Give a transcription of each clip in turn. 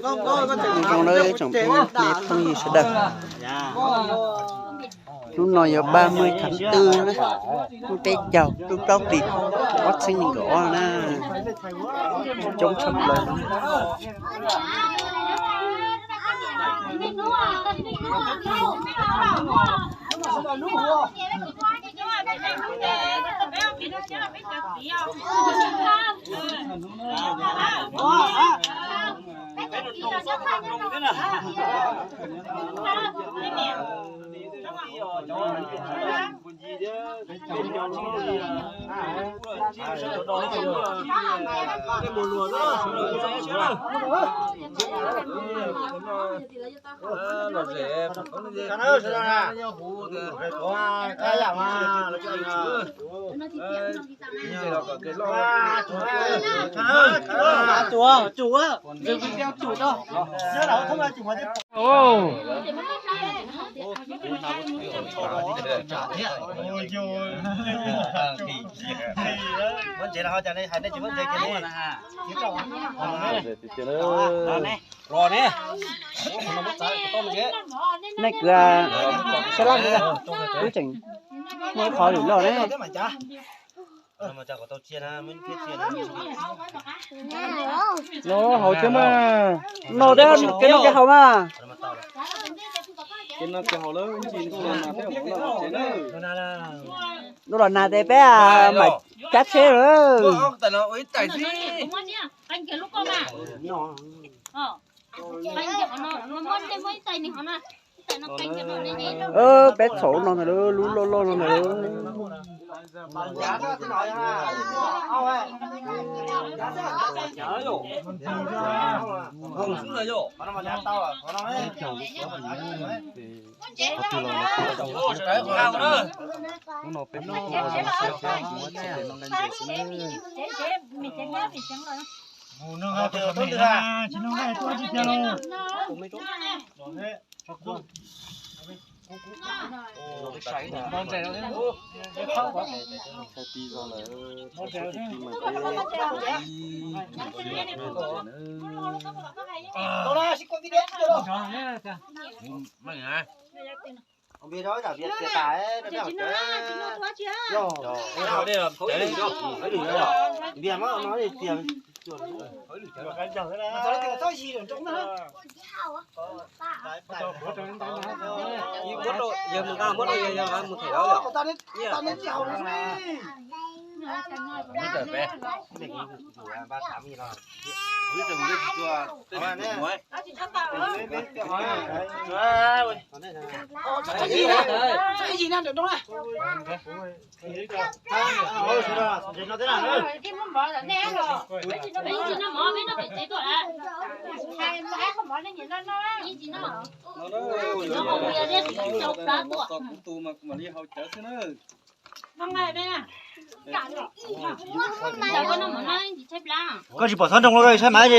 Zoo nawb tsoom phooj ywg sawv daws. Hnub no yog ba mươi tháng tư na, hnub peb caug lub plaub hlis ob txhiab nees nkaum ob na. Coob tshaj plaws. Muab ntsev los ho cas ne, hais nej tsis muab ntsev kiag ne. Los ne. Nej kwv sab laj, wb tseem muaj ib qho lwm loj ne. Los hauv thiab mas, no thiab kev noj kev haus mas. Noj los nag tes peb mam cab tsheb lawm. Peb txhom lub no ntag lauj, lub loj loj no ntag lauj. Koj tsis pom txhob nroo los saib mas.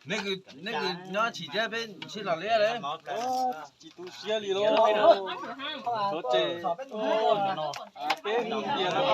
Neb kws nyob tsis thiab peb sib los liab li. Tsis tu siab li lauj. Tsov ces peb mus tias no.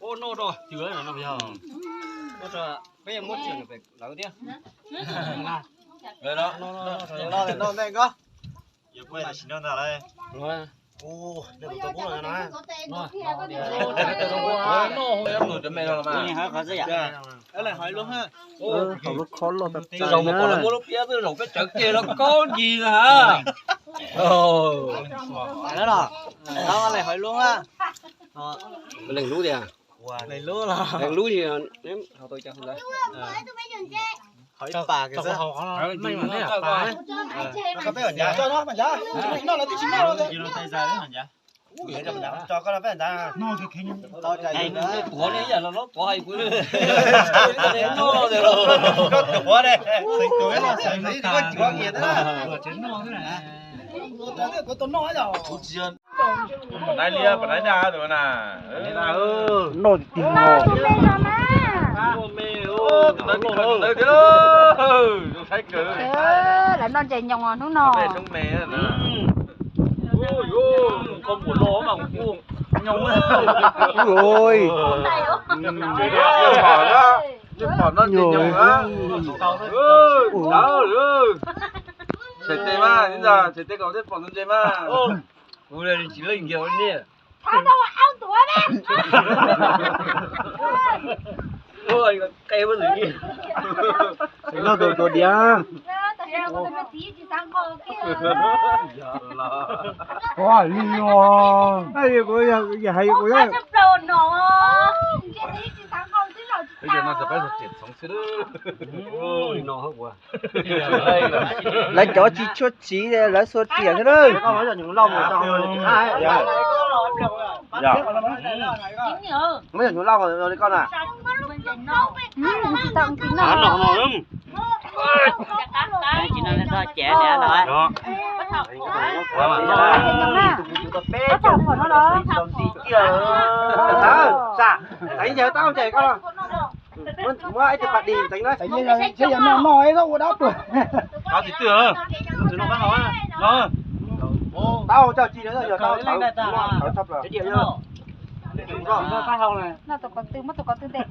Ua noj rau cwg no yog, peb yuav muab tsim pem lawv thiab. Noj ntej koj. Tus me no mas. Hauv lub khob loj tag tag na. Zaum peb tsawv kiag los kaub ncig na ha. Leej lub tias. Leej lub. Tuav ne, yam no tuav hais kuv. Tuav ne. Pom nai liab pom nai dag tus na. Noj tig no. Tus ntawd tus ntawd tiag. Zoo saib kawg. Lawv noj ntses nyoos hnub no. Ui, pom noj ntses nyoos na. Tshem tes mas, tshem tes kom thiaj pom tus ntses mas. Kuv tsis leej nkiag ua niag. Qe muab tus diav. Kuv hais li no. Kuv hais kuv. Lawv cov tsis tshua tsiv, lawv xuas riam xwb na. Muab ib tug pas dis tseev na. Noj noj ua dab tuag. Taub coj tsis, yog taub tawv tshaj plaws. Noj tus ko tw, muab tus ko tw ntes.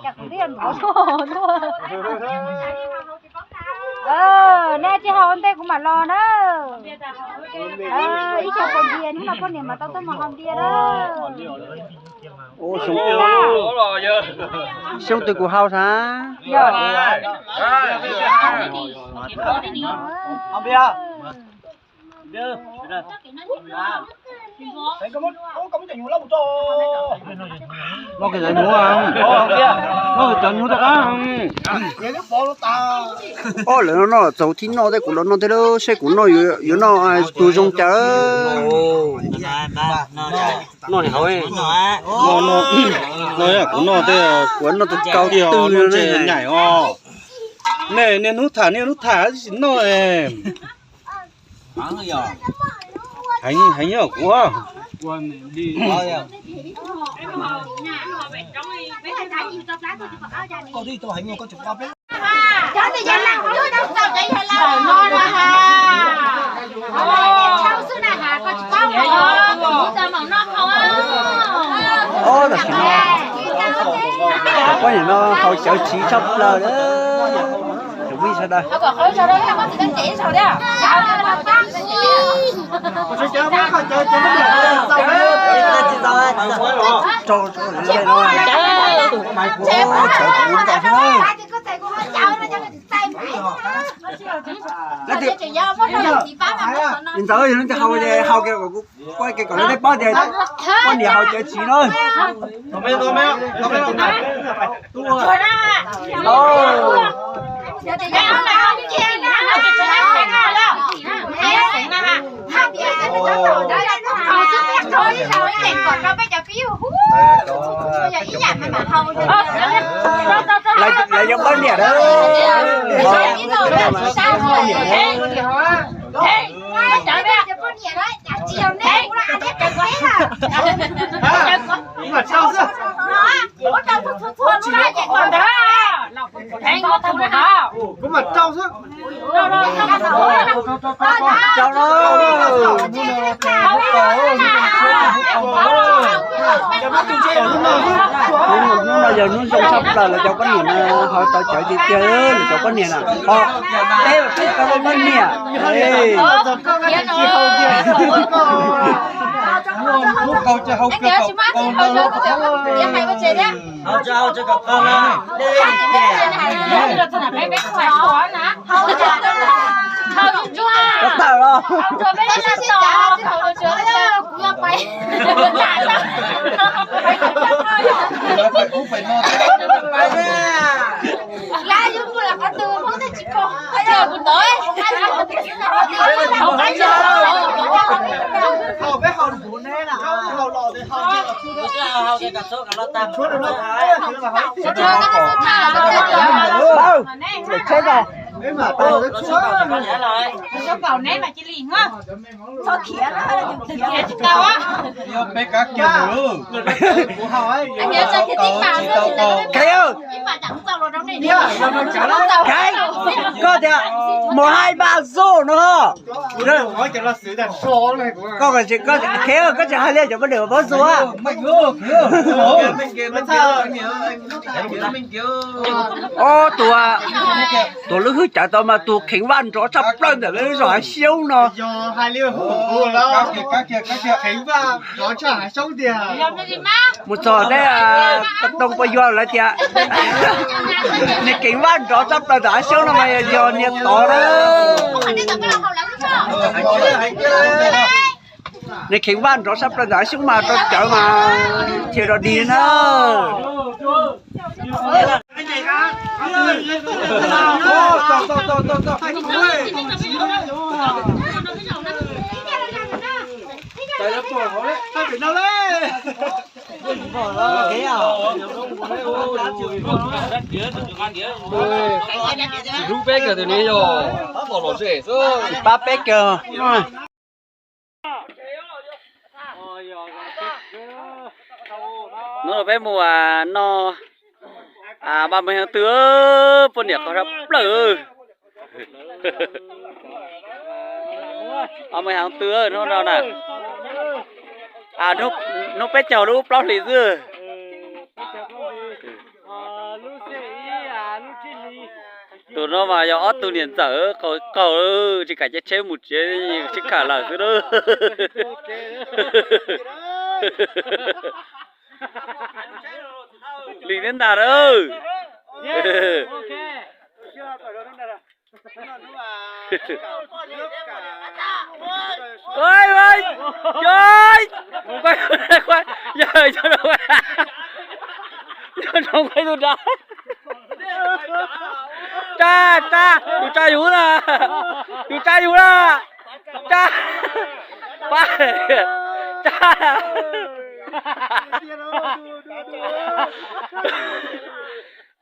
Cas kuv twb yog ntxov tuaj. Nej tsis haus ua ntej kuv mam los na. Ib co pos npias hnub no poj niam mas tau tuaj mus haus npias na. Xyoo twg kuv haus sas. Ob lawv no noj txaus thib no tej, kuv los noj tej lawm, seb kuv noj yuav noj tus zoo cas. Noj li hauv, noj, kuv noj tej, kuv noj tus kau twg noj ntshe nyaim os. Nej niaj hnub tham niaj hnub tham tsis noj. Heev, heev nyob kuv. Ob, tam sim no poj niam no haus cawv tsiv tshaj plaws lawm. Tus phooj ywg sawv daws. Ntxawm, yog leej twg haus ces haus kiag, kuv kuaj kiag kom lawv paub tias poj niam haus cawv tsiv na. Lawv yuav poj niam na. Kuv mam rau xwb. Rau na. Hnub no yog hnub zoo tshaj plaws, lawv cov poj niam no ho tau cawv tiag tiag, lawv cov poj niam na ho, peb peb tau poj niam. Koj tawm los. Koj tias một hai ba rượu no. Koj tsis hais li cov poj niam paub xua. Ob tug, tus lub hwj cawv tau mas tus kheev vaj nrov tshaj plaws ntawm lub zos Hav Xyoob no. Mus txog tej ko too pua yuav lawv tias niag kheev vaj nrov tshaj plaws ntawm Hav Xyoob no mas yog niag tod na. Niag kheev vaj nrov tshaj plaws ntawm Hav Xyoob mas rau cawv mas thiaj rau dig na. Hlub peb kawg tus no yog pab peb kawg. Hnub no peb mus noj ba mus heev twg, poj niam qhov sab plaws. Ba mus heev twg hnub no na. Hnub peb caug lub plaub hlis xwb. Tus no mas yog ob tug niam ntxawm qaug qaug, tsis kam caij tsheb mus tsev, sib kham lawm xwb na. Lim thiab ntag na. Tsa, tsa, tus tsa yus na, tus tsa yus na, tsa, pab, tsa.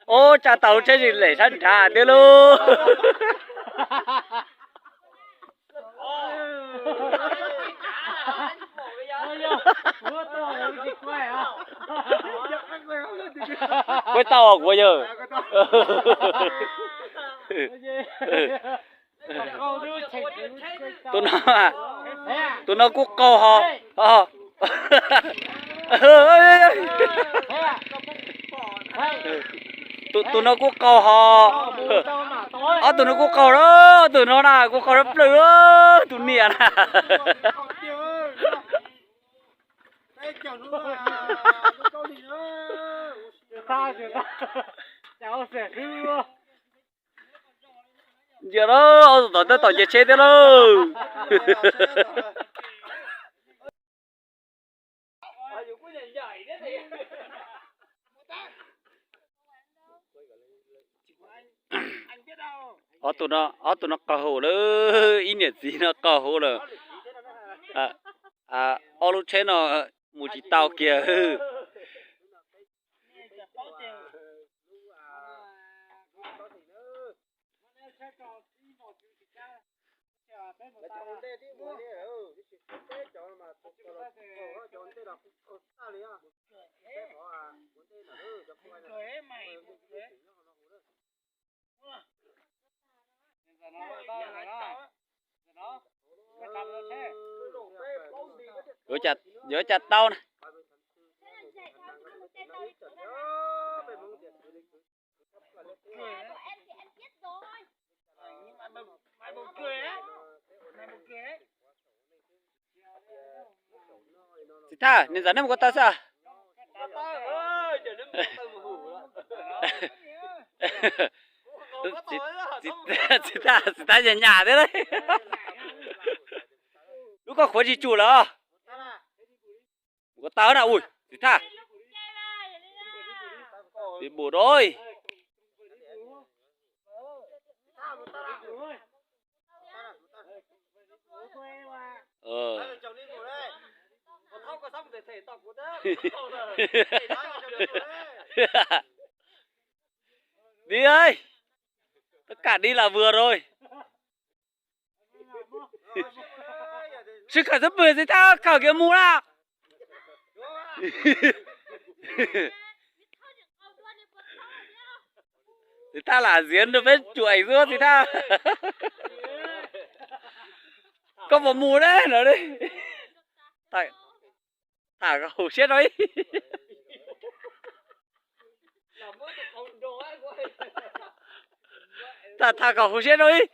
Ub, tsa tau lub tsheb tsis lem sab nrad thiab lauj. Kuv tau kuv yawg. Tus no, tus no kuj qaug ho. Tus no kuj qaug ho. Ob tug no kuj qaug, tus no na kuj qaug sab plaws, tus niam na. Ntsia na, ob tug tom ntej tom nce tsheb thiab lauj. Ob tug no, ob tug no qaug huv lawm, ib niam txiv no qaug huv lawm. Ob lub tsheb no mus tsis tau kiag. Yuav cas tau na. Txiv Thaj, niag ntxawm nej mus ko taw xwb. Txiv Thaj, Txiv Thaj nyas nyas thiab lauj. Lub koj qhuav tsis tsum lawm. Mus ko taw na, ui, Txiv Thaj. Txiv bum rau. Đi ơi, tất cả đi là vừa rồi. Sib khawm xub pwg Txiv Thaj, khawm kiag mus na. Txiv Thaj lam ziav rau peb cuam xwb Txiv Thaj. Koj puas mus ne no. Tham kom haum siab rau ib. Tham, tham kom haum siab rau ib.